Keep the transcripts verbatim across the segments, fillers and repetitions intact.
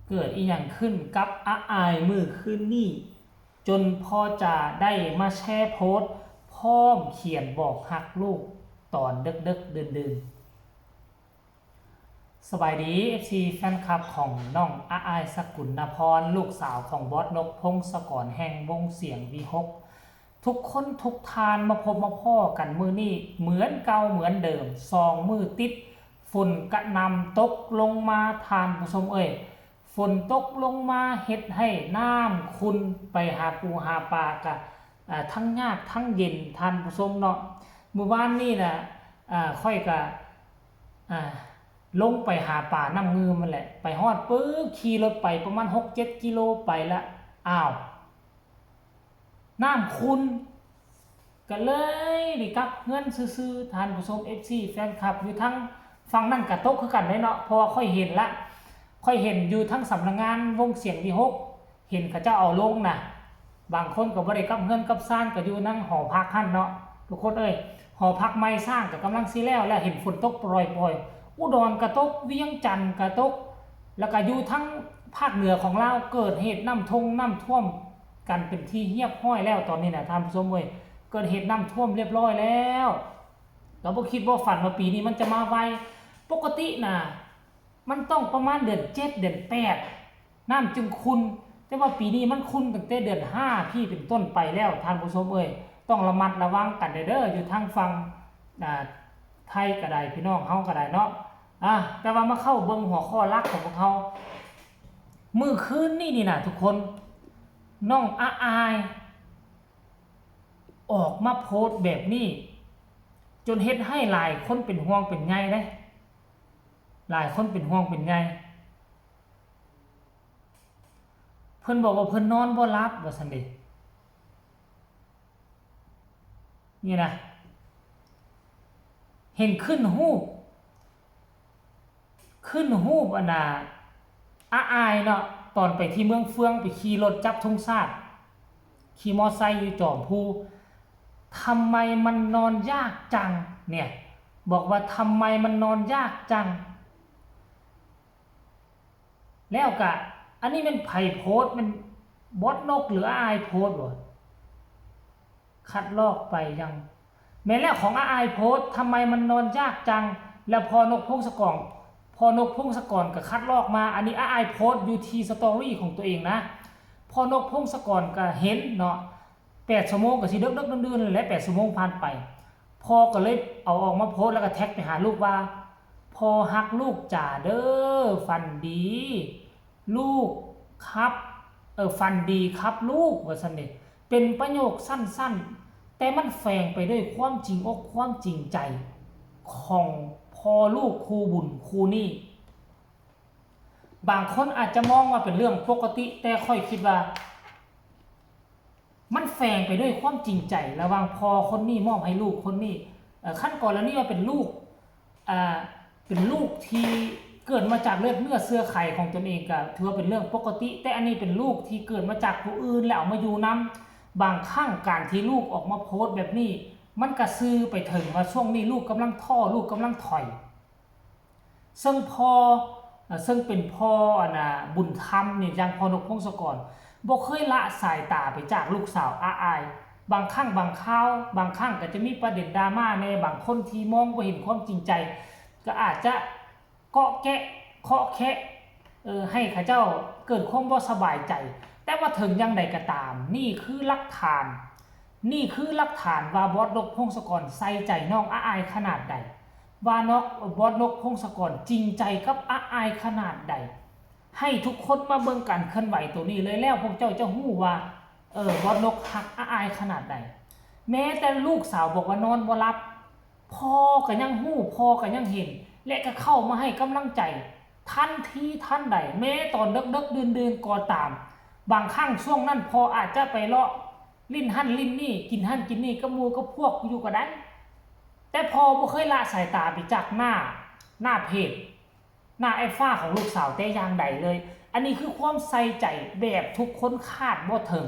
เกิดอีหยังขึ้นกับอาอายมื้อคืนนี้ จนพ่อจ๋าได้มาแชร์โพสต์ พร้อมเขียนบอกฮักลูกตอนเดิกๆดื่นๆ สบายดี เอฟซี แฟนคลับของน้องอาอาย สกุลนพร ลูกสาวของบอสนก พงศกร แห่งวงเสียงวีหก ทุกคนทุกท่านมาพบมาพ้อกันมื้อนี้เหมือนเก่าเหมือนเดิม สองมื้อติด ฝนกระหน่ำตกลงมา ท่านผู้ชมเอ้ย ฝนตกลงมาเฮ็ดให้น้ำขุ่น ไปหาปูหาปลากะ อ่า ทั้งยากทั้งเย็น ท่านผู้ชมเนาะ มื้อวานนี้น่ะ อ่า ข้อยกะ อ่า ลงไปหาปลาน้ำงืมนั่นแหละ ไปฮอดปึ๊บ ขี่รถไปประมาณหกเจ็ดกิโลไปละ อ้าว น้ำขุ่น ก็เลยได้กลับเฮือนซื่อๆ ท่านผู้ชม เอฟซี แฟนคลับ อยู่ทางฝั่งนั้นก็ตกคือกันเด้เนาะ เพราะว่าข้อยเห็นละ ข้อยเห็นอยู่ทางสำนักงานวงเสียงวีหก เห็นเขาเจ้าเอาลงนะ บางคนก็บ่ได้กลับเฮือนกลับซาน ก็อยู่นำหอพักหั่นเนาะ ทุกคนเอ้ย หอพักใหม่สร้างก็กำลังสิแล้วแล้ว เห็นฝนตกปรอยๆ อุดรก็ตก เวียงจันทน์ก็ตก แล้วก็อยู่ทางภาคเหนือของลาว เกิดเหตุน้ำท่งน้ำท่วมกันเป็นที่เรียบร้อยแล้ว ตอนนี้นะท่านผู้ชมเอ้ย เกิดเหตุน้ำท่วมเรียบร้อยแล้ว ก็บ่คิดบ่ฝันว่าปีนี้มันจะมาไว ปกติน่ะ มันต้องประมาณเดือนเจ็ด เดือนแปด น้ำจึงขุ่น แต่ว่าปีนี้มันขุ่นตั้งแต่เดือนห้าพี้เป็นต้นไปแล้ว ท่านผู้ชมเอ้ย ต้องระมัดระวังกันเด้อ อยู่ทางฝั่ง อ่า ไทยก็ได้ พี่น้องเฮาก็ได้เนาะ อ่ะ แต่ว่ามาเข้าเบิ่งหัวข้อหลักของพวกเฮา มื้อคืนนี้นี่นะทุกคน น้องอาอาย ออกมาโพสต์แบบนี้ จนเฮ็ดให้หลายคนเป็นห่วงเป็นใยเด้ หลายคนเป็นห่วงเป็นใย เพิ่นบอกว่าเพิ่นนอนบ่หลับว่าซั่นเด้ นี่นะ เห็นขึ้นรูป ขึ้นรูปอันน่ะ อาอายเนาะ ตอนไปที่เมืองเฟือง ไปขี่รถจับธงชาติ ขี่มอไซค์อยู่จอมภู ทำไมมันนอนยากจัง เนี่ย บอกว่าทำไมมันนอนยากจัง แล้วกะ อันนี้แม่นไผโพสต์ แม่นบอสนกหรืออาอายโพสต์บ่ คัดลอกไปยัง แม่นแล้ว ของอาอายโพสต์ ทำไมมันนอนยากจัง แล้วพ่อนกพงศกร พ่อนกพงศกรก็คัดลอกมา อันนี้อาอายโพสต์อยู่ที่สตอรี่ของตัวเองนะ พ่อนกพงศกรก็เห็นเนาะ แปดชั่วโมงก็สิเดิกๆดื่นๆนั่นแหละ แปดชั่วโมงผ่านไป พ่อก็เลยเอาออกมาโพสต์แล้วก็แท็กไปหาลูกว่า "พ่อฮักลูกจ๋าเด้อ ฝันดี ลูกครับ เออ ฝันดีครับลูก" ว่าซั่นเด้ เป็นประโยคสั้นๆ แต่มันแฝงไปด้วยความจริงอกความจริงใจ ของพ่อลูกคู่บุญคู่นี้ บางคนอาจจะมองว่าเป็นเรื่องปกติ แต่ข้อยคิดว่า มันแฝงไปด้วยความจริงใจระหว่างพ่อคนนี้มอบให้ลูกคนนี้ เอ่อ คันกรณีว่าเป็นลูก อ่า เป็นลูกที่เกิดมาจากเลือดเนื้อเชื้อไขของตนเอง ก็ถือว่าเป็นเรื่องปกติ แต่อันนี้เป็นลูกที่เกิดมาจากผู้อื่นแล้วเอามาอยู่นำ บางครั้งการที่ลูกออกมาโพสต์แบบนี้ มันก็สื่อไปถึงว่าช่วงนี้ลูกกำลังท้อ ลูกกำลังถอย ซึ่งพ่อ เอ่อ ซึ่งเป็นพ่ออันน่ะบุญธรรมนี่ อย่างพ่อนกพงศกร บ่เคยละสายตาไปจากลูกสาวอาอาย บางครั้งบางคราว บางครั้งก็จะมีประเด็นดราม่าแน่ บางคนที่มองบ่เห็นความจริงใจ ก็อาจจะเกาะแกะเคาะแคะ เออ ให้เขาเจ้าเกิดความบ่สบายใจ แต่ว่าถึงอย่างใดก็ตาม นี่คือหลักฐาน นี่คือหลักฐานว่าบอสนกพงศกรใส่ใจน้องอาอายขนาดใด ว่านก บอสนกพงศกรจริงใจกับอาอายขนาดใด ให้ทุกคนมาเบิ่งการเคลื่อนไหวตัวนี้เลย แล้วพวกเจ้าจะฮู้ว่า เออ บอสนกฮักอาอายขนาดใด แม้แต่ลูกสาวบอกว่านอนบ่หลับ พ่อก็ยังฮู้ พ่อก็ยังเห็น และก็เข้ามาให้กำลังใจ ทันทีทันใด แม้ตอนเดิกๆดื่นๆก็ตาม บางครั้งช่วงนั้นพ่ออาจจะไปเลาะ ลิ้นหั่นลิ้นนี่ กินหั่นกินนี่กับหมู่กับพวกอยู่ก็ได้ แต่พ่อบ่เคยละสายตาไปจากหน้า หน้าเพจ หน้าไอ้ฟ้าของลูกสาวแต่อย่างใดเลย อันนี้คือความใส่ใจแบบทุกคนคาดบ่ถึง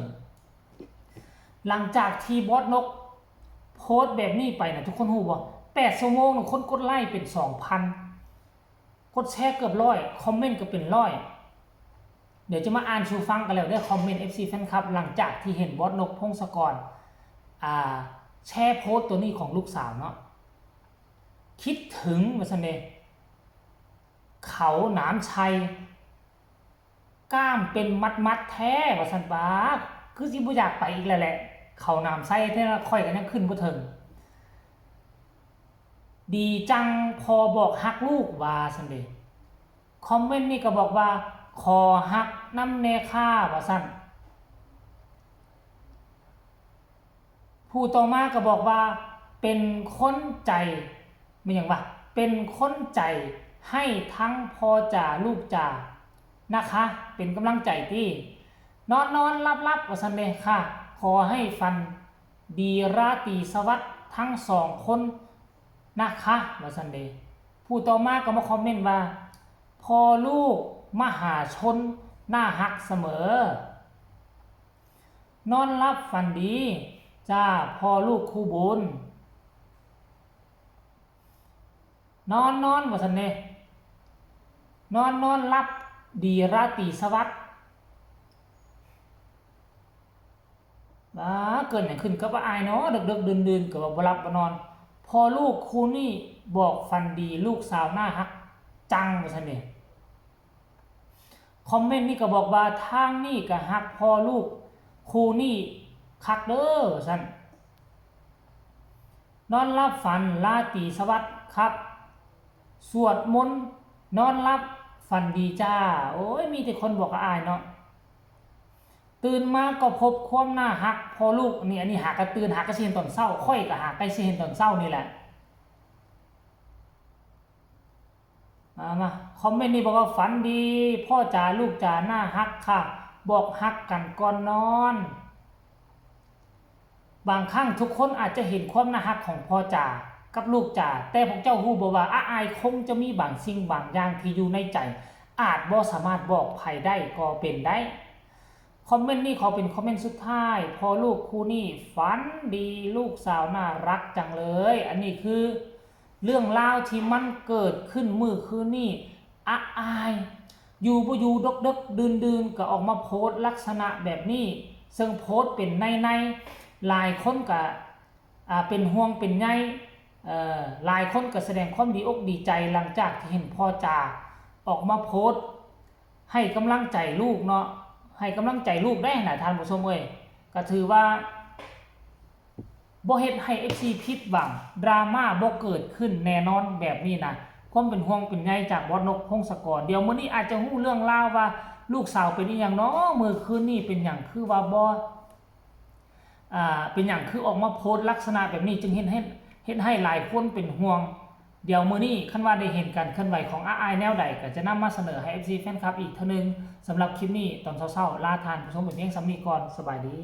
หลังจากที่บอสนกโพสต์แบบนี้ไปนะ ทุกคนฮู้บ่ แปดชั่วโมงนะ คนกดไลค์เป็นสองพัน กดแชร์เกือบร้อย คอมเมนต์ก็เป็นร้อย เดี๋ยวจะมาอ่านสู่ฟังกันแล้วเด้อ คอมเมนต์ เอฟซี แฟนคลับ หลังจากที่เห็นบอสนก พงศกร อ่า แชร์โพสต์ตัวนี้ของลูกสาวเนาะ คิดถึงว่าซั่นเด้ เขาหนามชัย กล้ามเป็นมัดๆแท้ว่าซั่น ปาด คือสิบ่อยากไปอีกแล้วแหละ เขาหนามชัยแท้ ข้อยก็ยังขึ้นบ่เทิง ดีจัง พ่อบอกฮักลูกว่าซั่นเด้ คอมเมนต์นี้ก็บอกว่า ขอฮักนำแน่ค่ะว่าซั่น ผู้ต่อมาก็บอกว่า เป็นคนใจ แม่นหยังวะ เป็นคนใจให้ทั้งพ่อจ๋าลูกจ๋านะคะ เป็นกำลังใจติ นอนนอนหลับหลับว่าซั่นเด้ค่ะ ขอให้ฝันดีราตรีสวัสดิ์ทั้งสองคนนะคะ ว่าซั่นเด้ ผู้ต่อมาก็มาคอมเมนต์ว่า พ่อลูกมหาชนน่าฮักเสมอ นอนหลับฝันดีจ้า พ่อลูกคู่บุญ นอนนอนว่าซั่นเด้ นอนนอนหลับดีราตรีสวัสดิ์ ว้า เกิดหยังขึ้นกับอ้ายเนาะ ดึกๆดื่นๆก็ว่าบ่หลับบ่นอน พ่อลูกคู่นี้บอกฝันดี ลูกสาวน่าฮักจังว่าซั่นเด้ คอมเมนต์นี้ก็บอกว่า ทางนี้ก็ฮักพ่อลูกคู่นี้คักเด้อว่าซั่น นอนหลับฝันราตรีสวัสดิ์ครับ สวดมนต์นอนหลับฝันดีจ้า โอ้ย มีแต่คนบอกกับอ้ายเนาะ ตื่นมาก็พบความน่าฮักพ่อลูก นี่ อันนี้หากะตื่น หากะสิเห็นตอนเช้า ข้อยก็หากะสิเห็นตอนเช้านี่แหละ มา มา คอมเมนต์นี้บอกว่า ฝันดี พ่อจ๋าลูกจ๋าน่าฮักค่ะ บอกฮักกันก่อนนอน บางครั้งทุกคนอาจจะเห็นความน่าฮักของพ่อจ๋ากับลูกจ๋า แต่พวกเจ้าฮู้บ่ว่า อ้ายคงจะมีบางสิ่งบางอย่างที่อยู่ในใจ อาจบ่สามารถบอกไผได้ก็เป็นได้ คอมเมนต์นี้ขอเป็นคอมเมนต์สุดท้าย พ่อลูกคู่นี้ฝันดี ลูกสาวน่ารักจังเลย อันนี้คือเรื่องราวที่มันเกิดขึ้นมื้อคืนนี้ อะอาย อยู่บ่อยู่ ดึกๆดื่นๆก็ออกมาโพสต์ลักษณะแบบนี้ ซึ่งโพสต์เป็นในๆ หลายคนก็ อ่า เป็นห่วงเป็นใย เอ่อ หลายคนก็แสดงความดีอกดีใจหลังจากที่เห็นพ่อจ๋าออกมาโพสต์ให้กำลังใจลูกเนาะ ให้กำลังใจลูกได้นะท่านผู้ชมเอ้ย ก็ถือว่าบ่เฮ็ดให้ เอฟซี ผิดหวัง ดราม่าบ่เกิดขึ้นแน่นอนแบบนี้นะ ความเป็นห่วงเป็นใยจากบอสนก พงศกร เดี๋ยวมื้อนี้อาจจะฮู้เรื่องราวว่าลูกสาวเป็นอีหยังเนาะ มื้อคืนนี้เป็นหยังคือว่าบ่ อ่า เป็นหยังคือออกมาโพสต์ลักษณะแบบนี้ จึงเฮ็ดให้ เฮ็ดให้หลายคนเป็นห่วง เดี๋ยวมื้อนี้คันว่าได้เห็นการเคลื่อนไหวของอ้ายแนวใด ก็จะนำมาเสนอให้ เอฟซี แฟนคลับอีกเทื่อนึง สำหรับคลิปนี้ตอนเช้าๆ ลาท่านผู้ชมไปเพียงส่ำนี้ก่อน สบายดี